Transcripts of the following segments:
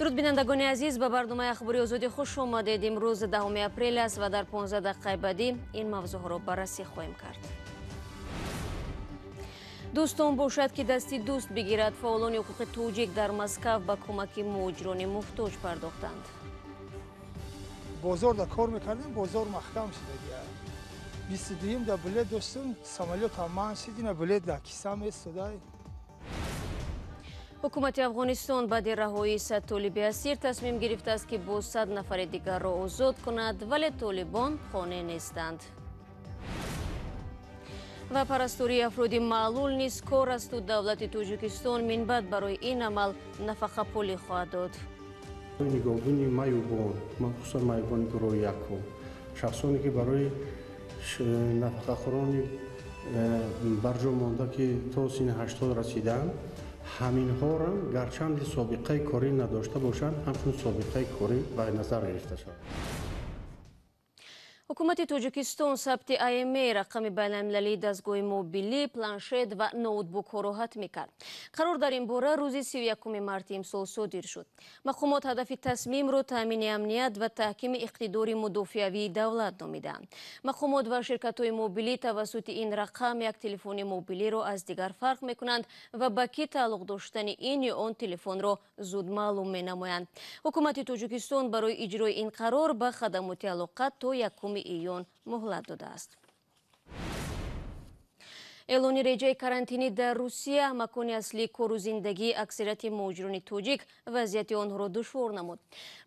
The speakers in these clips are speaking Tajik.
Дуруд, бинандагони азиз, ба барномаи Ахбори Озодӣ хуш омадед. Имрӯз 10 апрел аст ва дар 15 дақиқаи баъдӣ ин мавзӯъҳоро баррасӣ хоҳем кард. Дӯстон бошад, ки дасти дӯст бигирад. Фаъолони ҳуқуқи тоҷик дар Москав ба кӯмаки муҳоҷирони муҳтоҷ пардохтанд. Бозор да кор мекардем, бозор маҳкам шуда. 22-юм да билет доштум, самолёт ҳам манъ шид, ина билет дар кисам истода. Ҳукумати Афғонистон баъди раҳоии 100 толиби асир тасмим гирифтааст, ки боз 100 нафари дигарро озод кунад, вале толибон қонеъ нестанд. Ва парастории афроди маълул низ кор асту давлати Тоҷикистон минбаъд барои ин амал нафақапулӣ хоҳад дод. Нигоҳбони маъюбон, махсусан маъюбони гурӯҳи якум, шахсоне, ки барои нафақахӯрони барҷо монда, ки то синни 80 расиданд, ҳаминҳоро гарчанде собиқаи корӣ надошта бошанд, ҳамчун собиқаи корӣ ба назар гирифта шавад. Ҳукумати Тоҷикистон сабти IMEI, рақами байналмилалии дастгоҳи мобилӣ, планшет ва ноутбукҳоро ҳатмӣ кард. Қарор дар ин бора рӯзи 31 марти имсол содир шуд. Мақомот ҳадафи тасмимро таъмини амният ва таҳкими иқтидори мудофиавии давлат номиданд. Мақомот ва ширкатҳои мобилӣ тавассути ин рақам як телефони мобилиро аз дигар фарқ мекунанд ва ба кӣ тааллуқ доштани ин ё он телефонро зуд маълум менамоянд. Ҳукумати Тоҷикистон барои иҷрои ин қарор ба хадамоти алоқа то 1 июн муҳлат додааст. Эълони реҷаи карантинӣ дар Русия, макони аслии кору зиндагии аксарияти муҳоҷирони тоҷик, вазъияти онҳоро душвор намуд.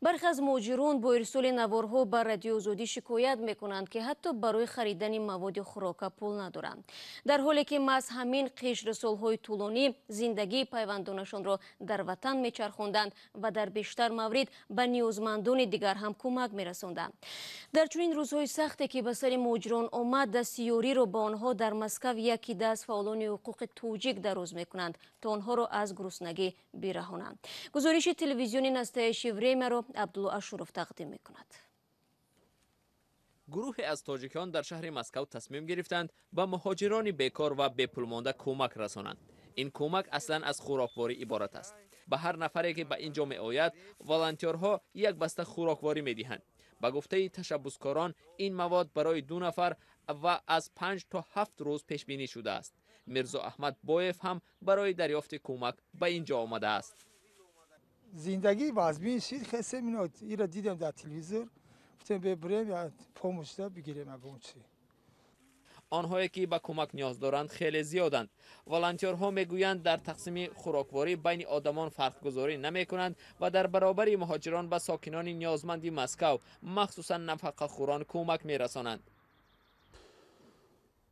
Бархе аз муҳоҷирон бо ирсоли наворҳо ба Радиои Озодӣ шикоят мекунанд, ки ҳатто барои харидани маводи хӯрока пул надоранд, дар ҳоле ки маҳз ҳамин қишр солҳои тӯлонӣ зиндагии пайвандонашонро дар ватан мечархонданд ва дар бештар маврид ба ниёзмандони дигар ҳам кӯмак мерасонданд. Дар чунин рӯзҳои сахте, ки ба сари муҳоҷирон омад, дасти ёриро ба онҳо дар Москав яке аз фаъолони ҳуқуқи тоҷик дароз мекунанд, то онҳоро аз гуруснагӣ бираҳонанд. Гузориши телевизиони «Настоящее время»-ро Абдулло Ашуров тақдим мекунад. Гурӯҳе аз тоҷикон дар шаҳри Москав тасмим гирифтанд, ба муҳоҷирони бекор ва бепулмонда кӯмак расонанд. Ин кӯмак аслан аз хӯрокворӣ иборат аст. Ба ҳар нафаре, ки ба ин ҷо меояд, волонтёрҳо як баста хӯрокворӣ медиҳанд. Ба гуфтаи ташаббускорон, ин мавод барои ду нафар ва аз 5 то 7 рӯз пешбинӣ шудааст. Мирзо Аҳмад Боев ҳам барои дарёфти кӯмак ба ин ҷо омадааст. Зиндагӣ вазмин шид, хестем, ира дидем дар телевизор, гуфтем, бебурем, помощь да бигирем ягон чи. Онҳое, ки ба кӯмак ниёз доранд, хеле зиёданд. Волонтёрҳо мегӯянд, дар тақсими хӯрокворӣ байни одамон фарқгузорӣ намекунанд ва дар баробари муҳоҷирон ба сокинони ниёзманди Москав, махсусан нафақахӯрон, кӯмак мерасонанд.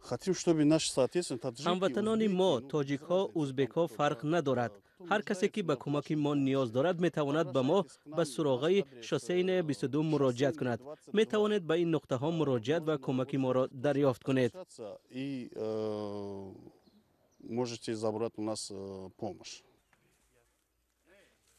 Хотим, чтобы наши, соответственно, таджики. Ҳамватанони мо, тоҷикҳо, узбекҳо, фарқ надорад, ҳар касе, ки ба кӯмаки мо ниёз дорад, метавонад ба мо ба суроғаи Шоссейная 22 муроҷиат кунад. Метавонед ба ин нуқтаҳо муроҷиат ва кӯмаки моро дарёфт кунед. И можете забрать у нас помощь.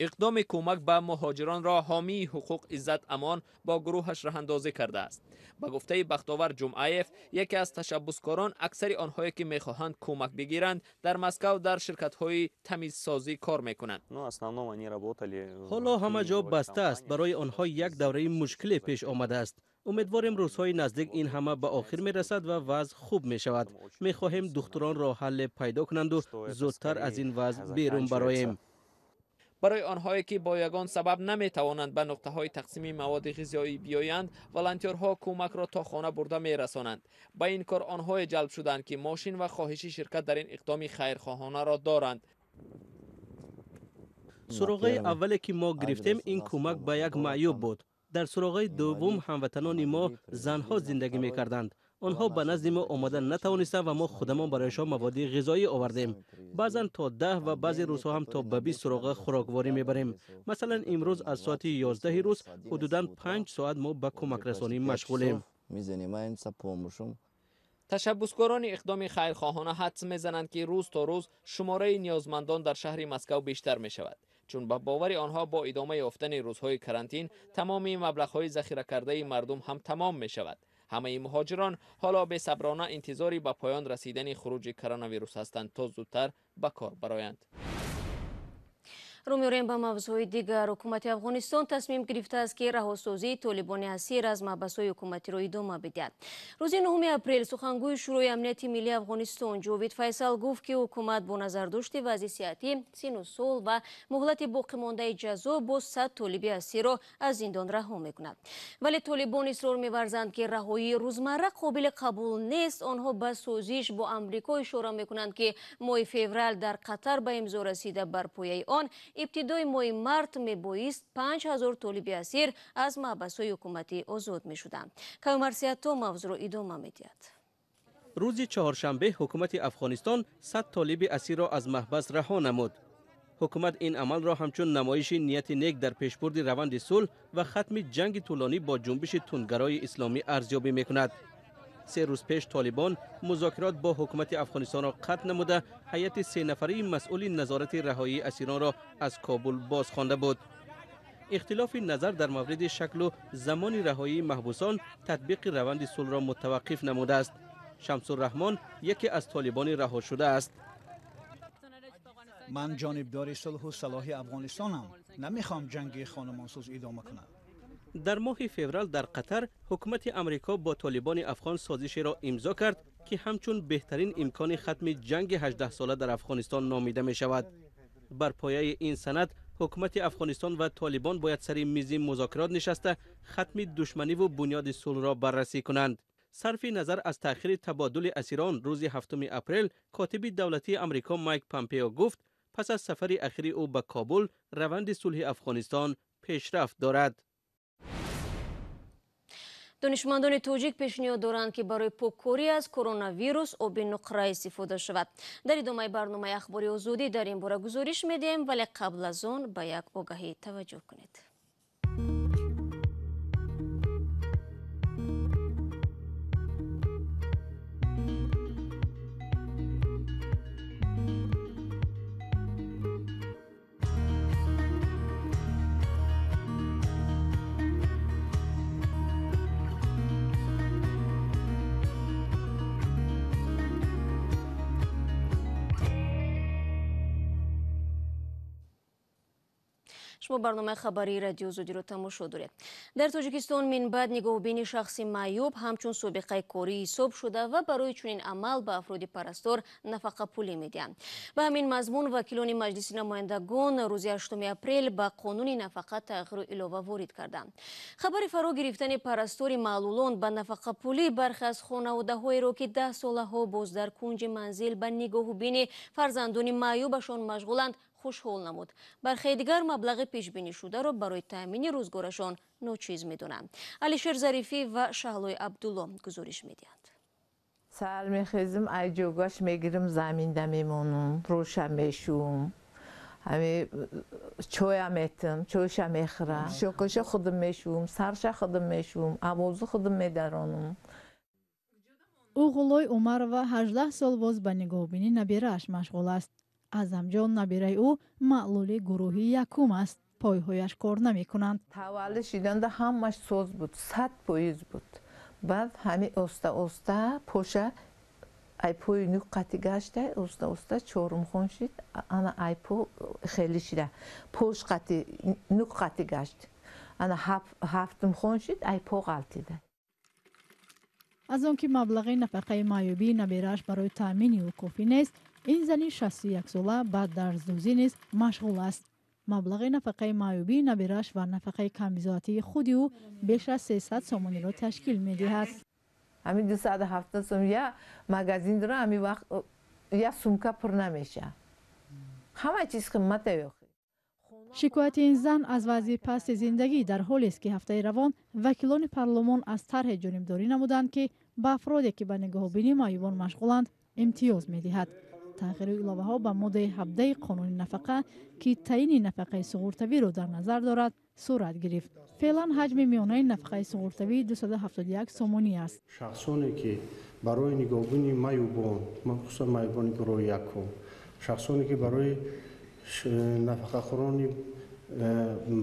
Иқдоми кӯмак ба муҳоҷиронро ҳомии ҳуқуқ Иззат Амон бо гурӯҳаш роҳандозӣ кардааст. Ба гуфтаи Бахтовар Ҷумъаев, яке аз ташаббускорон, аксари онҳое, ки мехоҳанд кӯмак бигиранд, дар Москав дар ширкатҳои тамизсозӣ кор мекунанд. Ҳоло ҳама ҷо баста аст. Барои онҳо як давраи мушкиле пеш омадааст. Умедворем, рӯзҳои наздик ин ҳама ба охир мерасад ва вазъ хуб мешавад. Мехоҳем, духтурон роҳ ҳалле пайдо кунанду зудтар аз ин вазъ берун бароем. Барои онҳое, ки бо ягон сабаб наметавонанд ба нуқтаҳои тақсими маводи ғизоӣ биёянд, волонтёрҳо кӯмакро то хона бурда мерасонанд. Ба ин кор онҳое ҷалб шуданд, ки мошин ва хоҳиши ширкат дар ин иқдоми хайрхоҳонаро доранд. Суроғаи аввале, ки мо гирифтем, ин кӯмак ба як маъюб буд. Дар суроғаи дуввум ҳамватанони мо, занҳо зиндагӣ мекарданд. Онҳо ба назди мо омада натавонистанд ва мо худамон барояшон маводи ғизоӣ овардем. Баъзан то 10 ва баъзе рӯзҳо ҳам то ба 20 суроға хӯрокворӣ мебарем. Масалан, имрӯз аз соати 11-и рӯз ҳудудан 5 соат мо ба кӯмакрасонӣ машғулем. Ташаббускорони иқдоми хайрхоҳона ҳадс мезананд, ки рӯз то рӯз шумораи ниёзмандон дар шаҳри Москав бештар мешавад, чун ба бовари онҳо, бо идома ёфтани рӯзҳои карантин тамоми маблағҳои захиракардаи мардум ҳам тамом мешавад. Ҳамаи муҳоҷирон ҳоло бесаброна интизори ба поён расидани хуруҷи коронавирус ҳастанд, то зудтар ба кор бароянд. Рӯ меорем ба мавзӯи дигар. Ҳукумати Афғонистон тасмим гирифтааст, ки раҳосозии толибони асир аз маҳбасҳои ҳукуматиро идома бидиҳад. Рӯзи 9 апрел сухангӯи Шӯрои амнияти миллии Афғонистон Ҷовид Файсал гуфт, ки ҳукумат бо назардошти вазъи сиҳатӣ, сину сол ва муҳлати боқимондаи ҷазо бо 100 толиби асирро аз зиндон раҳо мекунад. Вале толибон исрор меварзанд, ки раҳоии рӯзмарра қобили қабул нест. Онҳо ба созиш бо Амрико ишора мекунанд, ки моҳи феврал дар Қатар ба имзо расида, бар пояи он ибтидои моҳи март мебоист 5000 толиби асир аз маҳбасҳои ҳукуматӣ озод мешуданд. Каюмарсиятто мавзӯъро идома медиҳад. Рӯзи чаҳоршанбе ҳукумати Афғонистон 100 толиби асирро аз маҳбас раҳо намуд. Ҳукумат ин амалро ҳамчун намоиши нияти нек дар пешбурди раванди сулҳ ва хатми ҷанги тӯлонӣ бо ҷунбиши тундгарои исломӣ арзёбӣ мекунад. 3 рӯз пеш толибон музокирот бо ҳукумати Афғонистонро қатъ намуда, ҳайати 3 нафарии масъули назорати раҳоии асиронро аз Кобул боз хонда буд. Ихтилофи назар дар мавриди шаклу замони раҳоии маҳбусон татбиқи раванди сулҳро мутаваққиф намудааст. Шамсурраҳмон яке аз толибони раҳошуда аст. Ман ҷонибдори сулҳу салоҳи Афғонистонам, намехоҳам ҷанги хонумонсӯз идома кунад. Дар моҳи феврал дар Қатар ҳукумати Амрико бо толибони афғон созишеро имзо кард, ки ҳамчун беҳтарин имкони хатми ҷанги 18сола дар Афғонистон номида мешавад. Бар пояи ин санад ҳукумати Афғонистон ва толибон бояд сари мизи музокирот нишаста, хатми душманиву бунёди сулҳро баррасӣ кунанд. Сарфи назар аз таъхири табодули асирон, рӯзи 7 апрел котиби давлатии Амрико Майк Помпео гуфт, пас аз сафари ахири ӯ ба Кобул раванди сулҳи Афғонистон пешрафт дорад. Донишмандони тоҷик пешниҳод доранд, ки барои поккорӣ аз коронавирус оби нуқра истифода шавад. Дар идомаи барномаи Ахбори Озодӣ дар ин бора гузориш медиҳем, вале қабл аз он ба як огаҳӣ таваҷҷӯҳ кунед. Шумо барномаи хабарии Радио Озодиро тамошо доред. Дар Тоҷикистон минбаъд нигоҳубини шахси маъюб ҳамчун собиқаи корӣ ҳисоб шуда ва барои чунин амал ба афроди парастор нафақапулӣ медиҳанд. Ба ҳамин мазмун вакилони Маҷлиси намояндагон рӯзи 8 апрел ба қонуни нафақа тағйиру илова ворид карданд. Хабари фаро гирифтани парастори маълулон ба нафақапулӣ бархе аз хонаводаҳоеро, ки 10 солаҳо боз дар кунҷи манзил ба нигоҳубини фарзандони маъюбашон машғуланд, хушҳол намуд. Бархеи дигар маблағи пешбинишударо барои таъмини рӯзгорашон ночиз медонанд. Алишер Зарифӣ ва Шаҳлои Абдулло гузориш медиҳанд. Саҳар мехезим, ай ҷогаш мегирим, заминда мемонам, рӯша мешӯм, ҳами чоя метим, чойша мехӯрам, шокоша худам мешӯм, сарша худам мешӯм, авозу худам медаронам. Уғулой Умарова 18 сол боз ба нигоҳубини набирааш машғул аст. Аъзамҷон, набираи ӯ, маълули гурӯҳи якум аст, пойҳояш кор намекунанд. Таваллуд шиданда ҳамаш соз буд, 100% буд. Баъд ҳами оста оста поша ай пои нуқ қати гашта, оста оста чорумхон шид, ана ай по хеле шида, пош қати нуқ қати гашт, ана ҳафтумхон шид, ай по ғалтида. Аз он ки маблағи нафақаи маъюбии набирааш барои таъмини ӯ кофӣ нест, ин зани 61сола ба дарздӯзӣ низ машғул аст. Маблағи нафақаи маъюбии набирааш ва нафақаи камбизоатии худи ӯ беш аз 300 сомониро ташкил медиҳад. Ҳамин 270 сом я магазин дора, ҳамин вақт я сумка пур намеша, ҳама чиз қиммата ёхи. Шикояти ин зан аз вазъи пасти зиндагӣ дар ҳолест, ки ҳафтаи равон вакилони парлумон аз тарҳе ҷонибдорӣ намуданд, ки ба афроде, ки ба нигоҳубини маъюбон машғуланд, имтиёз медиҳад. Тағйиру иловаҳо ба моддаи 17 қонуни нафақа, ки таъини нафақаи суғуртавиро дар назар дорад, сурат гирифт. Феълан ҳаҷми миёнаи нафақаи суғуртавӣ 271 сомонӣ аст. Шахсоне, ки барои нигоҳубини маъюбон, махсусан маъюбони гурӯҳи якум, шахсоне, ки барои нафақахӯрони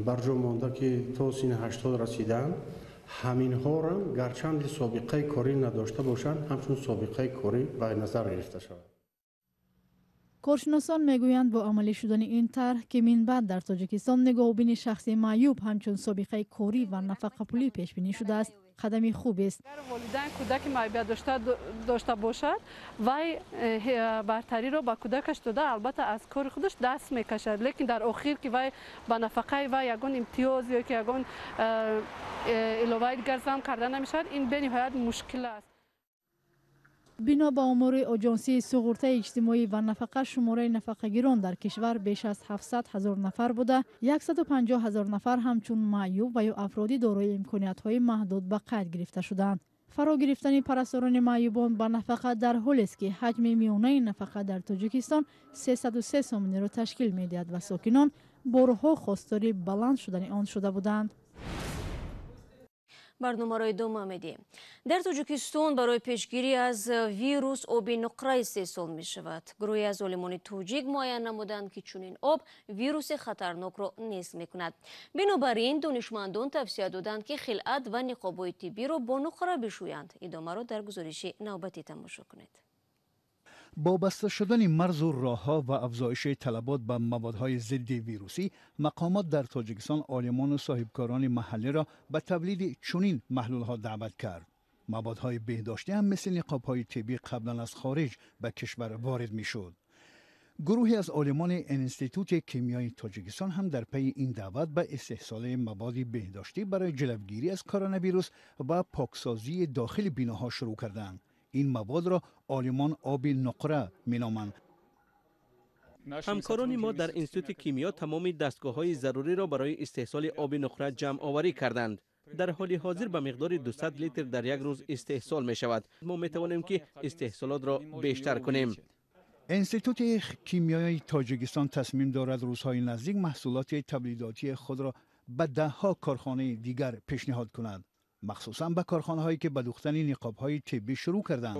барҷо монда, ки то синни 80 расиданд, ҳаминҳоро гарчанде собиқаи корӣ надошта бошанд, ҳамчун собиқаи корӣ ба назар гирифта шавад. Коршиносон мегӯянд, бо амалӣ шудани ин тарҳ, ки минбаъд дар Тоҷикистон нигоҳубини шахси маъюб ҳамчун собиқаи корӣ ва нафақапулӣ пешбинӣ шудааст, қадами хубест. Агар волидайн кӯдаки маъюбият дошта бошад, вай бартариро ба кӯдакаш дода, албатта аз кори худаш даст мекашад, лекин дар охир ки вай ба нафақаи вай ягон имтиёз ё ки ягон иловаи дигар зам карда намешавад, ин бениҳоят мушкил аст. Бино ба омори Оҷонсии суғуртаи иҷтимоӣ ва нафақа, шумораи нафақагирон дар кишвар беш аз 700 ҳазор нафар буда, 150 ҳазор нафар ҳамчун маъюб ва ё афроди дорои имкониятҳои маҳдуд ба қайд гирифта шудаанд. Фаро гирифтани парасторони маъюбон ба нафақа дар ҳолест, ки ҳаҷми миёнаи нафақа дар Тоҷикистон 303 сомониро ташкил медиҳад ва сокинон борҳо хостори баланд шудани он шуда буданд. Барномаро идома медиҳем. Дар Тоҷикистон барои пешгирӣ аз вирус оби нуқра истеҳсол мешавад. Гурӯҳе аз олимони тоҷик муайян намуданд, ки чунин об вируси хатарнокро нест мекунад. Бинобар ин донишмандон тавсия доданд, ки хилъат ва ниқобҳои тиббиро бо нуқра бишӯянд. Идомаро дар гузориши навбатӣ тамошо кунед. Бо баста шудани марзу роҳҳо ва афзоиши талабот ба маводҳои зидди вирусӣ, мақомот дар Тоҷикистон олимону соҳибкорони маҳаллиро ба тавлиди чунин маҳлулҳо даъват кард. Маводҳои беҳдоштӣ ҳам мисли ниқобҳои тиббӣ қаблан аз хориҷ ба кишвар ворид мешуд. Гурӯҳе аз олимони Институти кимиёи Тоҷикистон ҳам дар пайи ин даъват ба истеҳсоли маводи беҳдоштӣ барои ҷилавгирӣ аз коронавирус ва поксозии дохили биноҳо шурӯъ карданд. Ин маводро олимон оби нуқра меноманд. Ҳамкорони мо дар Институти кимиё тамоми дастгоҳҳои заруриро барои истеҳсоли оби нуқра ҷамъоварӣ карданд. Дар ҳоли ҳозир ба миқдори 200 литр дар як рӯз истеҳсол мешавад. Мо метавонем, ки истеҳсолотро бештар кунем. Институти кимиёи Тоҷикистон тасмим дорад рӯзҳои наздик маҳсулоти тавлидотии худро ба даҳҳо корхонаи дигар пешниҳод кунад, махсусан ба корхонаҳое ки ба духтани ниқобҳои тиббӣ шурӯъ карданд.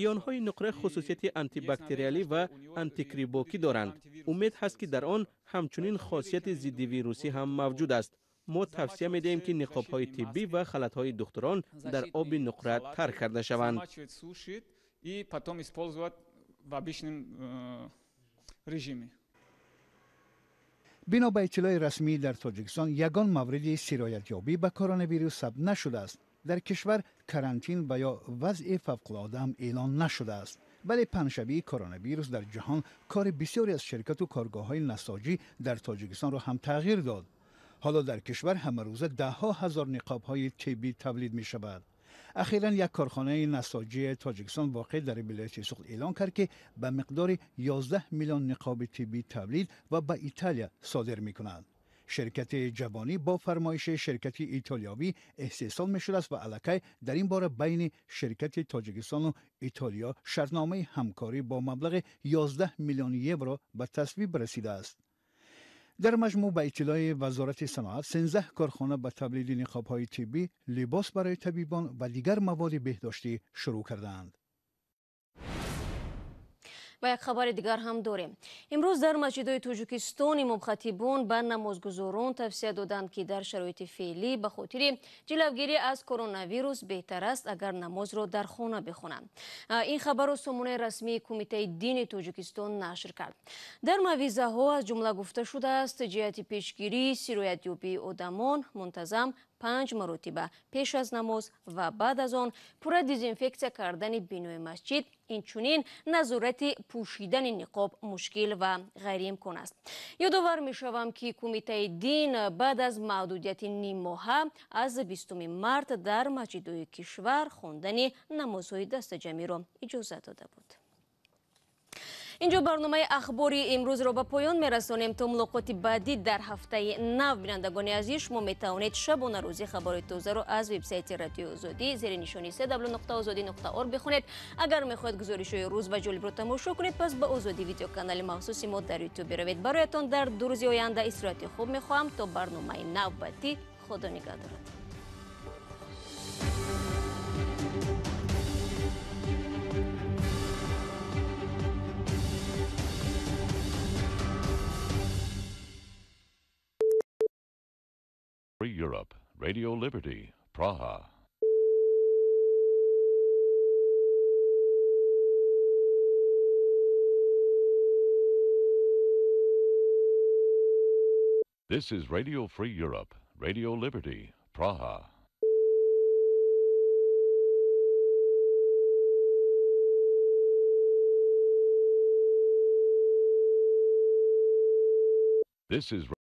Ионҳои нуқра хусусияти антибактериалӣ ва антикрибокӣ доранд. Умед ҳаст, ки дар он ҳамчунин хосияти зиддивирусӣ ҳам мавҷуд аст. Мо тавсия медиҳем, ки ниқобҳои тиббӣ ва халатҳои духтурон дар оби нуқра тар карда шаванд. Бино ба иттилои расмӣ, дар Тоҷикистон ягон мавриди сироятёбӣ ба коронавирус сабт нашудааст. Дар кишвар карантин ва ё вазъи фавқулода ҳам эълон нашудааст, вале паҳншавии коронавирус дар ҷаҳон кори бисёре аз ширкату коргоҳҳои насоҷӣ дар Тоҷикистонро ҳам тағйир дод. Ҳоло дар кишвар ҳамарӯза даҳҳо ҳазор ниқобҳои тиббӣ тавлид мешавад. Ахиран як корхонаи насоҷии Тоҷикистон воқеъ дар вилояти Суғд эълон кард, ки ба миқдори 11 миллион ниқоби тиббӣ тавлид ва ба Италия содир мекунад. Ширкати ҷавонӣ бо фармоиши ширкати итолиёвӣ истеҳсол мешудааст ва аллакай дар ин бора байни ширкати Тоҷикистону Итолиё шартномаи ҳамкорӣ бо маблағи 11 миллион евро ба тасвиб расидааст. Дар маҷмӯъ, ба иттилои Вазорати саноат, 13 корхона ба тавлиди ниқобҳои тиббӣ, либос барои табибон ва дигар маводи беҳдоштӣ шурӯъ кардаанд. Ва як хабари дигар ҳам дорем. Имрӯз дар масҷидҳои Тоҷикистон имомхатибон ба намозгузорон тавсия доданд, ки дар шароити феълӣ ба хотири ҷилавгирӣ аз коронавирус беҳтар аст, агар намозро дар хона бихонанд. Ин хабарро сомонаи расмии Кумитаи дини Тоҷикистон нашр кард. Дар мавъизаҳо аз ҷумла гуфта шудааст, ҷиҳати пешгирии сироятёбии одамон мунтазам 5 маротиба пеш аз намоз ва баъд аз он пурра дезинфексия кардани бинои масҷид, инчунин назорати пӯшидани ниқоб мушкил ва ғайриимкон аст. Ёдовар мешавам, ки Кумитаи дин баъд аз маҳдудияти ниммоҳа аз 20 март дар масҷидҳои кишвар хондани намозҳои дастаҷамъиро иҷозат дода буд. Инҷо барномаи ахбори имрӯзро ба поён мерасонем. То мулоқоти баъдӣ дар ҳафтаи нав, бинандагони азиз, шумо метавонед шабонарӯзӣ хабарҳои тозаро аз вебсайти Радиои Озодӣ зери нишони www.ozodi.org бихонед. Агар мехоҳед гузоришҳои рӯз ва ҷолибро тамошо кунед, пас ба Озодӣ видеоканали махсуси мо дар Ютуб биравед. Бароятон дар 2 рӯзи оянда истироҳати хуб мехоҳам. То барномаи навбатӣ, Худо нигаҳ дорад. Free Europe, Radio Liberty, Praha. This is Radio Free Europe, Radio Liberty, Praha. This is